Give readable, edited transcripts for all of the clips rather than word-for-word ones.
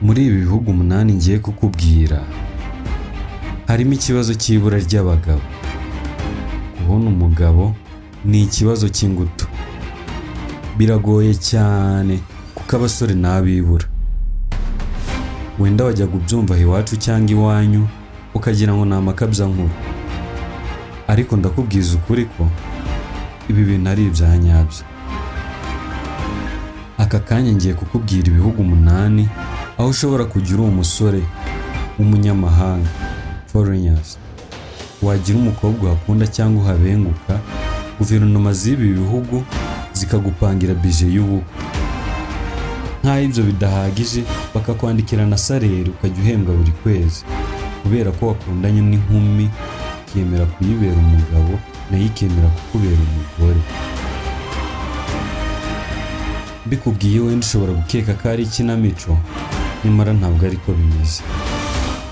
Muri ibi bihugu 8 ngiye kukubwira harimo ikibazo cy'ibura ry'abagabo. Kubona umugabo ni ikibazo cy'ingutu, biragoye cyane kuko abasore n'abibura. Wenda wajyaga ubyumva aho iwacu cyangwa iwanyu ukagira ngo ni amakabyankuru, ariko ndakubwiza ukuri ko ibi bintu ari ibya nyabyo. Aka kanya ngiye kukubwira ibihugu 8 aho ushobora kujya uri umusore w'umunyamahanga, foreigners, wagira umukobwa uhakunda cyangwa uhabenguka, guverinoma z'ibi bihugu zikagupangira budget y'ubukwe. Nk'aho ibyo bidahagije, bakakwandikira na salaire ukajya uhembwa buri kwezi kubera ko wakundanye n'inkumi ukemera kuyibera umugabo, nayo ikemera kukubera umugore. Mbikubwiye wenda ushobora gukeka ko ari ikinamico, nyamara ntabwo ariko bimeze.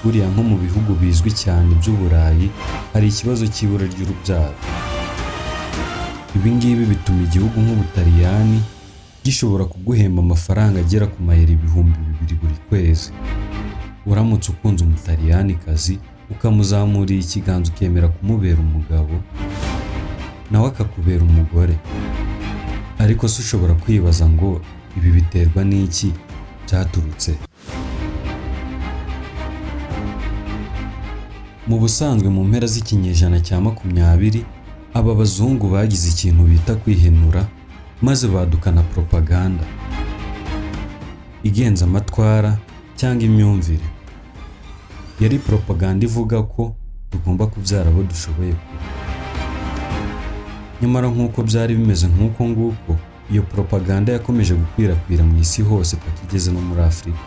Buriya nko mu bihugu bizwi cyane by'Uburayi hari ikibazo cy'ibura ry'urubyaro. Ibi ngibi bituma igihugu nk'Ubutaliyani gishobora kuguhemba amafaranga agera ku mayero 2000 buri kwezi uramutse ukunze Umutaliyanikazi, ukamuzamurira ikiganza, ukemera kumubera umugabo, nawe akakubera umugore. Ariko se ushobora kwibaza ngo ibi biterwa n'iki, byaturutse? Mu busanzwe, mu mpera z'ikinyejana cya 20, aba bazungu bagize ikintu bita kwihenura, maze badukana propaganda igenza amatwara cyangwa imyumvire. Yari propaganda ivuga ko tugomba kubyara abo dushoboye kurera. Nyamara nk'uko byari bimeze nk'uko nguko, iyo propaganda yakomeje gukwirakwira mu isi hose paka igeze no muri Afurika.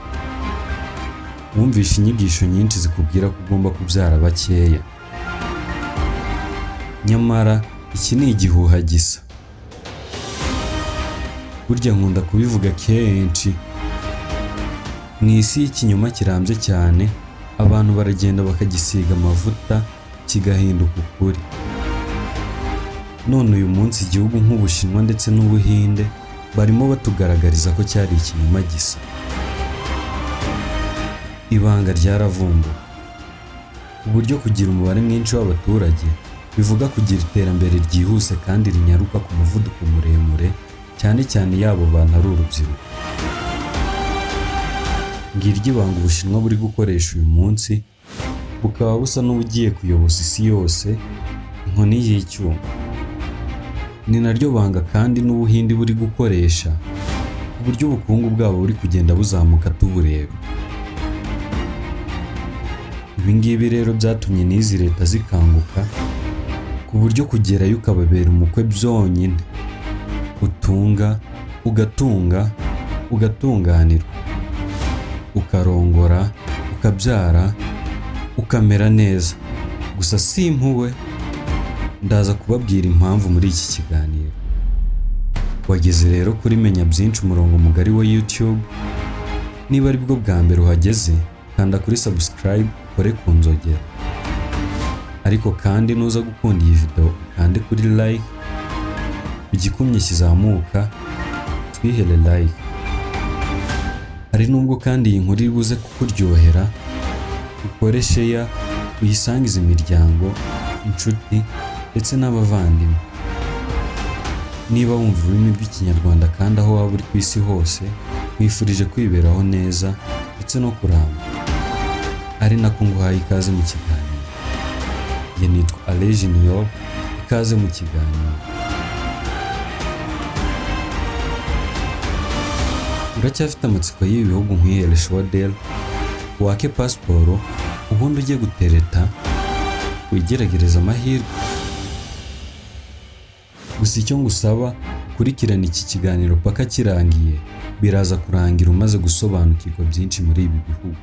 Wumvishe inyigisho nyinshi zikubwira ko ugomba kubyara bakeya, nyamara iki ni igihuha gisa. Burya nkunda kubivuga kenshi, mu isi y'ikinyoma kirambye cyane, abantu baragenda bakagisiga amavuta kigahinduka ukuri. None uyu munsi igihugu nk'Ubushinwa ndetse n'Ubuhinde barimo batugaragariza ko cyari ikinyoma gisa. Ibanga ryaravumbuwe, ku buryo kugira umubare mwinshi w'abaturage bivuga kugira iterambere ryihuse kandi rinyaruka ku muvuduko muremure, cyane cyane iyo abo bantu ari urubyiruko. Ngiryo ibanga Ubushinwa buri gukoresha uyu munsi, bukaba busa n'ubugiye kuyoboza isi yose inkoni y'icyuma. Ni naryo banga kandi n'Ubuhindi buri gukoresha, ku buryo ubukungu bwabo buri kugenda buzamuka tubureba. Ibi ngibi rero byatumye n'izi leta zikanguka, ku buryo kugerayo ukababera umukwe byonyine utunga, ugatunga, ugatunganirwa, ukarongora, ukabyara, ukamera neza. Gusa si impuhwe, ndaza kubabwira impamvu muri iki kiganiro. Wageze rero kuri Menya Byinshi, umurongo mugari wa YouTube. Niba ari bwo bwa mbere uhageze, kanda kuri subscribe, ukore ku nzogera. Ariko kandi nuza gukunda iyi video, ukande kuri like, igikumye kizamuka, twihere like. Hari nubwo kandi iyi nkuru iri buze kukuryohera, ukore share, uyisangize imiryango, inshuti ndetse n'abavandimwe. Niba wumva ururimi rw'Ikinyarwanda kandi aho waba uri ku isi hose, nkwifurije kwiberaho neza ndetse no kuramba, ari nako nguhaye ikaze mu kiganiro. Njye nitwa Ale Junior, ikaze mu kiganiro. Uracyafite amatsiko y'ibi bihugu? Nkwihere Shodel, wake pasiporo ubundi ujye gutereta, wigeragereza amahirwe. Gusa icyo ngusaba, ukurikirane iki kiganiro paka kirangiye. Biraza kurangira umaze gusobanukirwa byinshi muri ibi bihugu.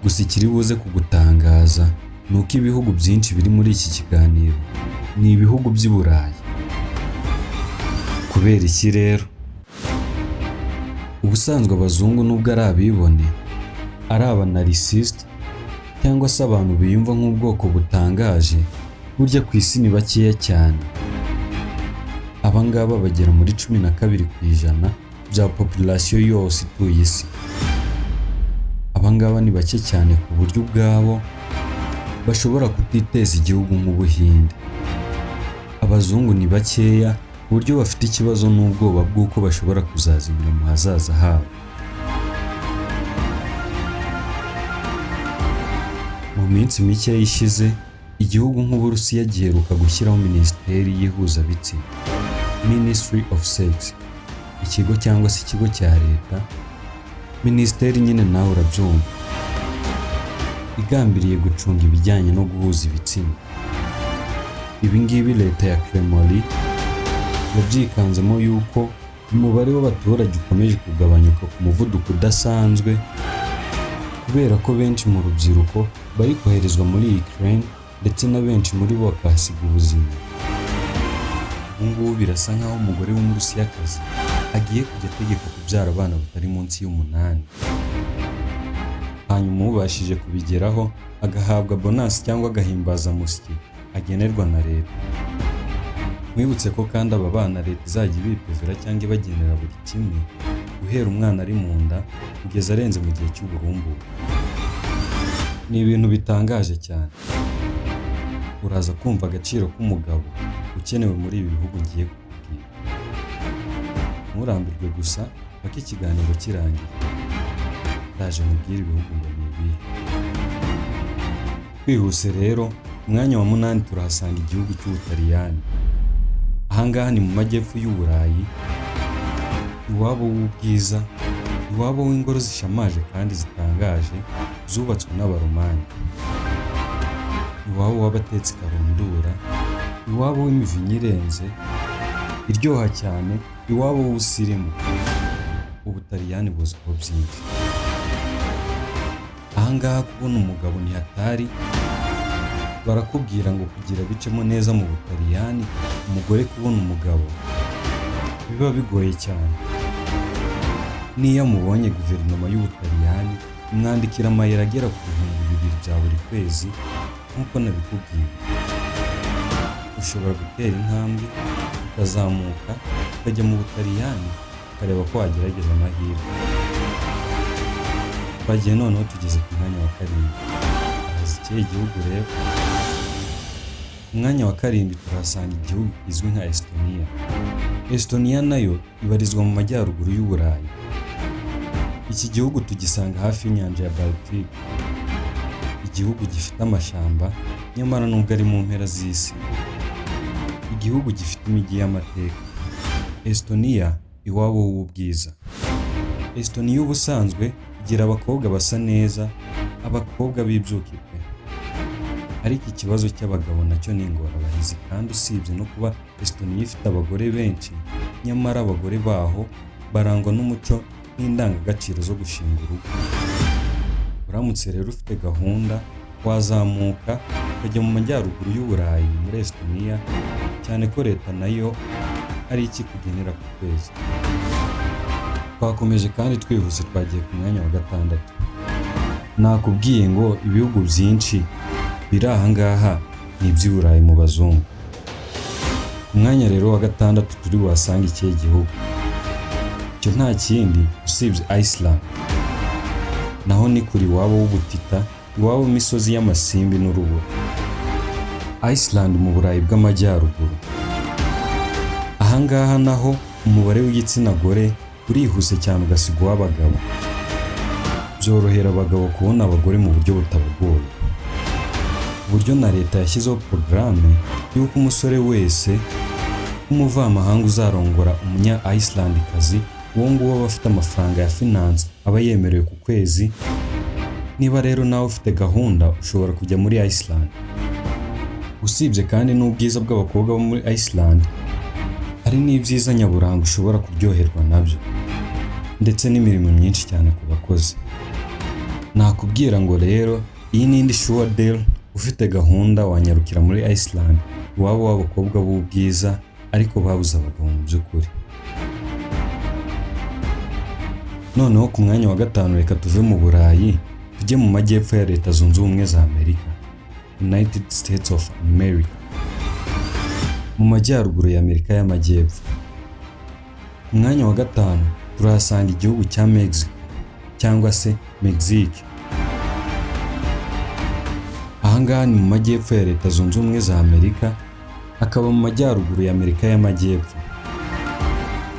Gusa ikiri buze kugutangaza ni uko ibihugu byinshi biri muri iki kiganiro ni ibihugu by'i Burayi. Kubera iki rero? Ubusanzwe abazungu, nubwo ari abibone, ari aba narcissiste cyangwa se abantu biyumva nk'ubwoko butangaje, burya ku isi ni bakeya cyane. Aba ngaba bagera muri 12% bya population yose ituye isi. Abangaba ni bake cyane ku buryo ubwabo bashobora kutiteza igihugu nk'Ubuhinde. Abazungu ni bakeya ku buryo bafite ikibazo n'ubwoba bw'uko bashobora kuzazimira mu hazaza habo. Mu minsi mike ishize, igihugu nk'Uburusiya giheruka gushyiraho minisiteri y'ihuzabitsina, Ministry of Sex, ikigo cyangwa se ikigo cya leta, minisiteri nyine nawe urabyumva, igambiriye gucunga ibijyanye no guhuza ibitsina. Ibi ngibi leta ya Kremlin yabyikanzemo yuko umubare w'abaturage ukomeje kugabanyuka ku muvuduko udasanzwe, kubera ko benshi mu rubyiruko bari koherezwa muri Ukraine, ndetse na benshi muri bo bakahasiga ubuzima. Ubu ngubu birasa nkaho umugore w'Umurusiyakazi agiye kujya ategekwa kubyara abana batari munsi y'umunani, hanyuma ubashije kubigeraho agahabwa bonus cyangwa agahimbazamusyi agenerwa na leta. Mwibutse ko kandi aba bana leta izajya ibipevera cyangwa ibagenera buri kimwe, guhera umwana ari mu nda kugeza arenze mu gihe cy'uburumbuke. Ni ibintu bitangaje cyane. Uraza kumva agaciro k'umugabo ukenewe muri ibi bihugu ngiye kukubwira. Nturambirwe gusa paka ikiganiro kirangiye. Ndaje nkubwire ibihugu ngo ni ibihe. Twihuse rero, ku mwanya wa munani turahasanga igihugu cy'Ubutaliyani. Ahangaha ni mu majyepfo y'Uburayi, iwabo w'ubwiza, iwabo w'ingoro zishamaje kandi zitangaje zubatswe n'Abaromani, iwabo w'abatetsi karundura, iwabo w'imivinyo irenze iryoha cyane, iwabo w'ubusirimu. Ubutaliyani buzwiho byinshi. Ahangaha kubona umugabo ni hatari, barakubwira ngo kugira bicemo neza mu Butaliyani, umugore kubona umugabo biba bigoye cyane. N'iyo amubonye, guverinoma y'Ubutaliyani imwandikira amayero agera ku 2000 bya buri kwezi. Nk'uko nabikubwiye, ushobora gutera intambwe ukazamuka ukajya mu Butaliyani, ukareba ko wagerageza amahirwe. Twagiye noneho tugeze ku mwanya wa karindwi. Ahaza ikihe gihugu rero? Ku mwanya wa karindwi turahasanga igihugu kizwi nka Estonia. Estonia nayo ibarizwa mu majyaruguru y'Uburayi. Iki gihugu tugisanga hafi y'inyanja ya Baltic, igihugu gifite amashyamba nyamara nubwo ari mu mpera z'isi, igihugu gifite imijyi y'amateka. Estonia, iwabo w'ubwiza. Estonia ubusanzwe igira abakobwa basa neza, abakobwa b'ibyuki pe, ariko ikibazo cy'abagabo nacyo ni ingorabahizi. Kandi usibye no kuba Estonia ifite abagore benshi, nyamara abagore baho barangwa n'umuco n'indangagaciro zo gushinga urugo. Uramutse rero ufite gahunda, wazamuka ukajya mu majyaruguru y'Uburayi muri Estonia, cyane ko leta nayo ari ikikugenera ku kwezi. Twakomeje kandi twihuse, twagiye ku mwanya wa gatandatu. Nakubwiye ngo ibihugu byinshi biri aha ngaha ni iby'i Burayi mu bazungu. Ku mwanya rero wa gatandatu turi buhasange ikihe gihugu? Icyo nta kindi usibye Iceland. Naho ni kuri iwabo w'ubutita, iwabo w'imisozi y'amasimbi n'urubura. Iceland mu Burayi bw'Amajyaruguru. Ahangaha naho umubare w'igitsina gore urihuse cyane ugasiga uw'abagabo. Byorohera abagabo kubona abagore mu buryo butabagoye, ku buryo na leta yashyizeho porogaramu y'uko umusore wese w'umuvamahanga uzarongora umunya Icelandikazi, uwo nguwo aba afite amafaranga ya finance aba yemerewe ku kwezi. Niba rero nawe ufite gahunda, ushobora kujya muri Iceland. Usibye kandi n'ubwiza bw'abakobwa bo muri Iceland, hari n'ibyiza nyaburanga ushobora kuryoherwa nabyo, ndetse n'imirimo myinshi cyane ku bakozi. Nakubwira ngo rero iyi ni indi sure deal. Ufite gahunda wanyarukira muri Iceland, iwabo w'abakobwa b'ubwiza ariko babuze abagabo mu by'ukuri. Noneho ku mwanya wa gatanu, reka tuve mu Burayi tujye mu majyepfo ya Leta Zunze Ubumwe za Amerika, United States of America, mu majyaruguru ya Amerika y'Amajyepfo. Ku mwanya wa gatanu Turahasanga igihugu cya Mexico cyangwa se Mexique. Ahangaha ni mu majyepfo ya Leta Zunze Ubumwe za Amerika, akaba mu majyaruguru ya Amerika y'Amajyepfo.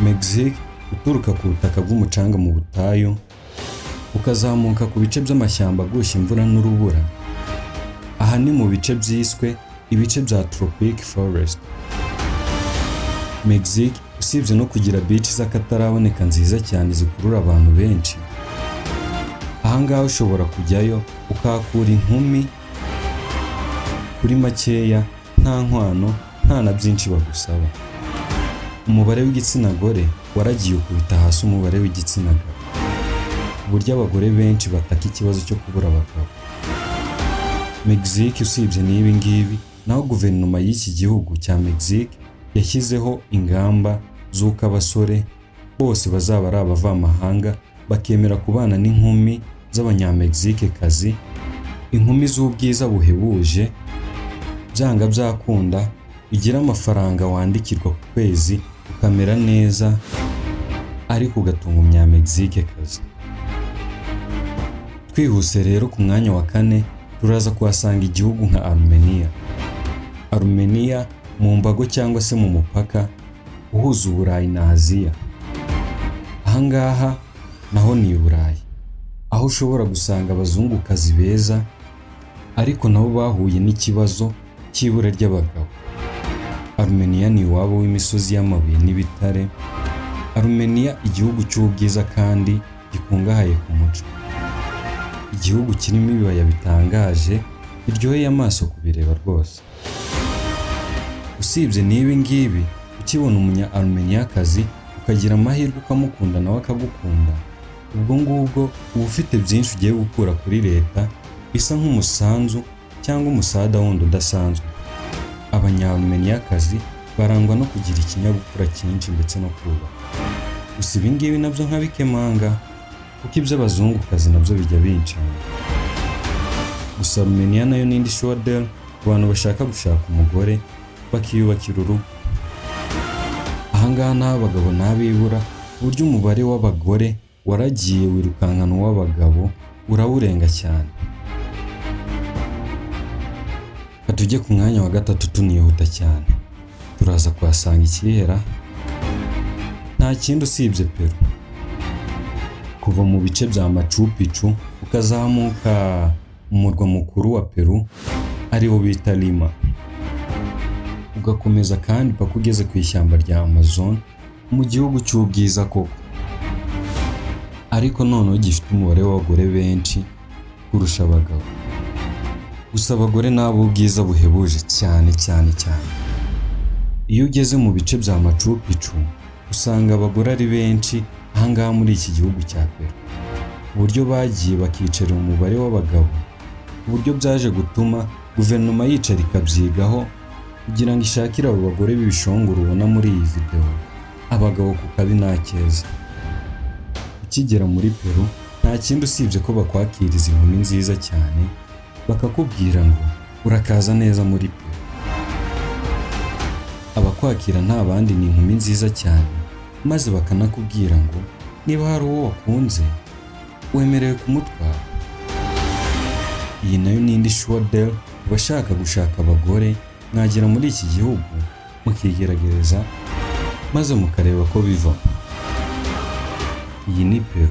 Mexique, uturuka ku butaka bw'umucanga mu butayu, ukazamuka ku bice by'amashyamba agusha imvura n'urubura. Aha ni mu bice byiswe ibice bya tropic forest. Mexique, usibye no kugira beach z'akataraboneka nziza cyane zikurura abantu benshi, ahangaha ushobora kujyayo ukahakura inkumi kuri makeya, nta nkwano, nta na byinshi bagusaba. Umubare w'igitsina gore waragiye ukubita hasi umubare w'igitsina gabo, ku buryo abagore benshi bataka ikibazo cyo kubura abagabo. Mexique, usibye n'ibi ngibi, naho guverinoma y'iki gihugu cya Mexique yashyizeho ingamba z'uko abasore bose bazaba ari abavamahanga bakemera kubana n'inkumi z'Abanyamegizike kazi, inkumi z'ubwiza buhebuje. Byanga byakunda ugira amafaranga wandikirwa ku kwezi, ukamera neza, ariko ugatunga Umunyamegizike kazi. Twihuse rero, ku mwanya wa kane turaza kuhasanga igihugu nka Armenia. Armenia mu mbago cyangwa se mu mupaka uhuza Uburayi na Aziya. Ahangaha naho ni i Burayi, aho ushobora gusanga abazungukazi beza, ariko nabo bahuye n'ikibazo cy'ibura ry'abagabo. Armenia ni iwabo w'imisozi y'amabuye n'ibitare. Armenia, igihugu cy'ubwiza kandi gikungahaye ku muco, igihugu kirimo ibibaya bitangaje biryoheye amaso kubireba rwose. Usibye n'ibi ngibi, ukibona umunya Armeniyakazi, ukagira amahirwe ukamukunda nawe akagukunda, ubwo ngubwo uba ufite byinshi ugiye gukura kuri leta, bisa nk'umusanzu cyangwa umusada wundi udasanzwe. Abanya-Armeniyakazi barangwa no kugira ikinyabupfura cyinshi ndetse no kubaha. Gusa ibi ngibi nabyo nkabikemanga, kuko iby'abazungukazi nabyo bijya bincanga. Gusa Armenia nayo ni indi sure deal ku bantu bashaka gushaka umugore bakiyubakira urugo. Ahangaha naho abagabo n'abibura, ku buryo umubare w'abagore waragiye wirukankana uw'abagabo urawurenga cyane. Reka tujye ku mwanya wa gatatu tunihuta cyane. Turaza kuhasanga ikihera, nta kindi usibye Peru. Kuva mu bice bya Machu Picchu ukazamuka mu murwa mukuru wa Peru ariwo bita Lima, ugakomeza kandi paka ugeze ku ishyamba rya Amazon, mu gihugu cy'ubwiza koko, ariko noneho gifite umubare w'abagore benshi kurusha abagabo. Gusa abagore ni ab'ubwiza buhebuje cyane cyane cyane. Iyo ugeze mu bice bya Machu Picchu usanga abagore ari benshi ahangaha muri iki gihugu cya Peru, ku buryo bagiye bakicarira umubare w'abagabo, ku buryo byaje gutuma guverinoma yicara ikabyigaho kugira ngo ishakire abo bagore b'ibishongoro ubona muri iyi videwo abagabo, ku kabi n'akeza. Ukigera muri Peru, nta kindi usibye ko bakwakiriza inkumi nziza cyane, bakakubwira ngo urakaza neza muri Peru. Abakwakira nta bandi ni inkumi nziza cyane, maze bakanakubwira ngo niba hari uwo wakunze wemerewe kumutwara. Iyi nayo ni indi sure deal ku bashaka gushaka abagore. Mwagera muri iki gihugu mukigerageza maze mukareba ko biva. Iyi ni Peru.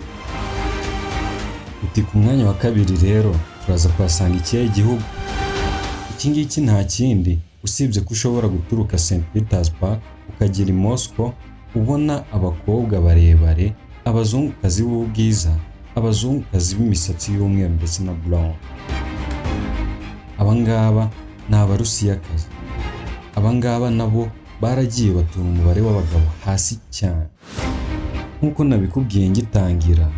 Uti ku mwanya wa kabiri rero turaza kuhasanga ikihe gihugu? Iki ngiki nta kindi usibye ko ushobora guturuka St Petersburg ukagera i Moscow, ubona abakobwa barebare, abazungukazi b'ubwiza, abazungukazi b'imisatsi y'umweru ndetse na brown. Aba ngaba ni Abarusiyakazi. Aba ngaba nabo baragiye batura umubare w'abagabo hasi cyane. Nk'uko nabikubwiye ngitangira,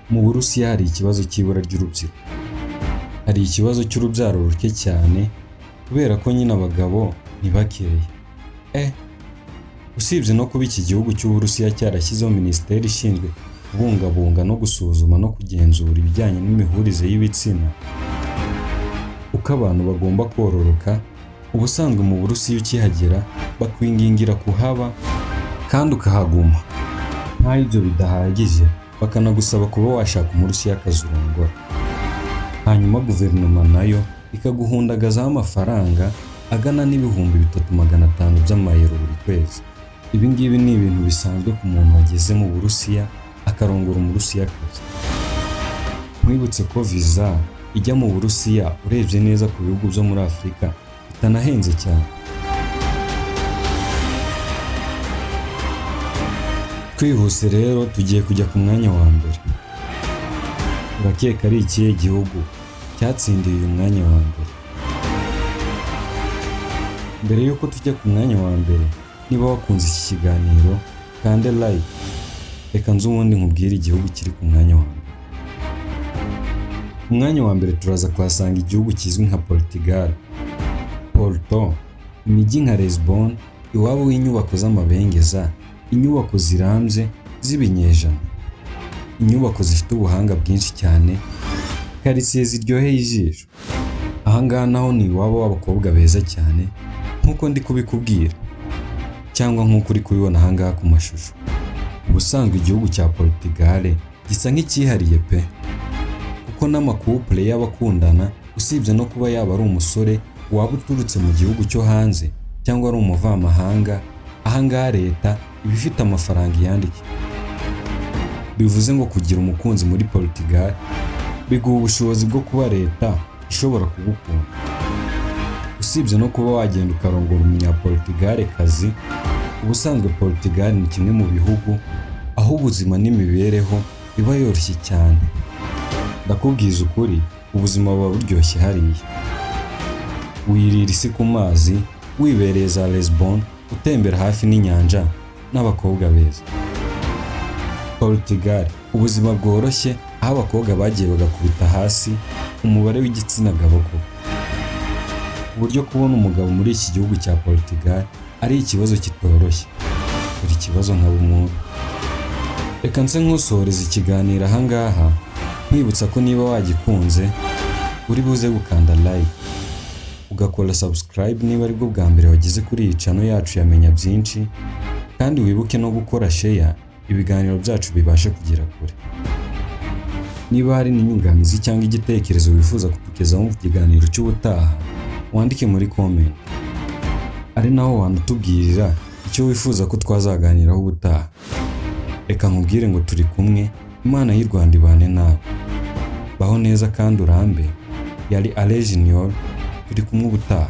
mu Burusiya hari ikibazo cy'ibura ry'urubyiruko, hari ikibazo cy'urubyaro ruke cyane, kubera ko nyine abagabo ni bakeya. Usibye no kuba iki gihugu cy'Uburusiya cyarashyizeho minisiteri ishinzwe kubungabunga no gusuzuma no kugenzura ibijyanye n'imihurize y'ibitsina, uko abantu bagomba kororoka. Ubusanzwe mu Burusiya ukihagera bakwingingira kuhaba kandi ukahaguma. Nk'aho ibyo bidahagije, bakanagusaba kuba washaka Umurusiyakazi urongora, hanyuma guverinoma nayo ikaguhundagazaho amafaranga agana n'3,500 by'amayero buri kwezi. Ibi ngibi ni ibintu bisanzwe ku muntu wageze mu Burusiya akarongora Umurusiyakazi. Nkwibutse ko viza ijya mu Burusiya, urebye neza ku bihugu byo muri Afurika, itanahenze cyane. Twihuse rero, tugiye kujya ku mwanya wa mbere. Urakeka ari ikihe gihugu cyatsindiye uyu mwanya wa mbere? Mbere y'uko tujya ku mwanya wa mbere, niba wakunze iki kiganiro, kande like. Reka nze ubundi nkubwire igihugu kiri ku mwanya wa mbere. Ku mwanya wa mbere turaza kuhasanga igihugu kizwi nka Portugal, Porto. Imijyi nka Lisbon, iwabo w'inyubako z'amabengeza, inyubako zirambye z'ibinyejana, inyubako zifite ubuhanga bwinshi cyane, karitsiye ziryoheye ijisho. Ahangaha naho ni iwabo w'abakobwa beza cyane, nk'uko ndi kubikubwira cyangwa nk'uko uri kubibona ahangaha ku mashusho. Ubusanzwe igihugu cya Portugal gisa nk'icyihariye pe, kuko n'ama couple y'abakundana, usibye no kuba yaba ari umusore waba uturutse mu gihugu cyo hanze cyangwa ari umuvamahanga, ahangaha leta iba ifite amafaranga iyandike. Bivuze ngo kugira umukunzi muri Portugal biguha ubushobozi bwo kuba leta ishobora kugukunda. Usibye no kuba wagenda ukarongora Umunyaportugal kazi, ubusanzwe Portugal ni kimwe mu bihugu aho ubuzima n'imibereho iba yoroshye cyane. Ndakubwiza ukuri, ubuzima buba buryoshye hariya. Wirira isi ku mazi, wibereye za Lisbon, utembera hafi n'inyanja n'abakobwa beza. Portugal, ubuzima bworoshye, aho abakobwa bagiye bagakubita hasi umubare w'igitsina gabo koko, ku buryo kubona umugabo muri iki gihugu cya Portugal ari ikibazo kitoroshye. Buri kibazo nka bumuntu. Reka nse nkusohoreza ikiganiro ahangaha, nkwibutsa ko niba wagikunze uri buze gukanda like, ugakora subscribe niba aribwo bwa mbere wageze kuri iyi channel yacu yamenya byinshi, kandi wibuke no gukora share, ibiganiro byacu bibashe kugera kure. Niba hari n'inyunganizi cyangwa igitekerezo wifuza kutugezaho mu kiganiro cy'ubutaha, wandike muri comment, ari naho wanatubwirira icyo wifuza ko twazaganiraho ubutaha. Reka nkubwire ngo turi kumwe, Imana y'u Rwanda ibane nawe. Baho neza kandi urambe. Yari Ale Junior, turi kumwe ubutaha.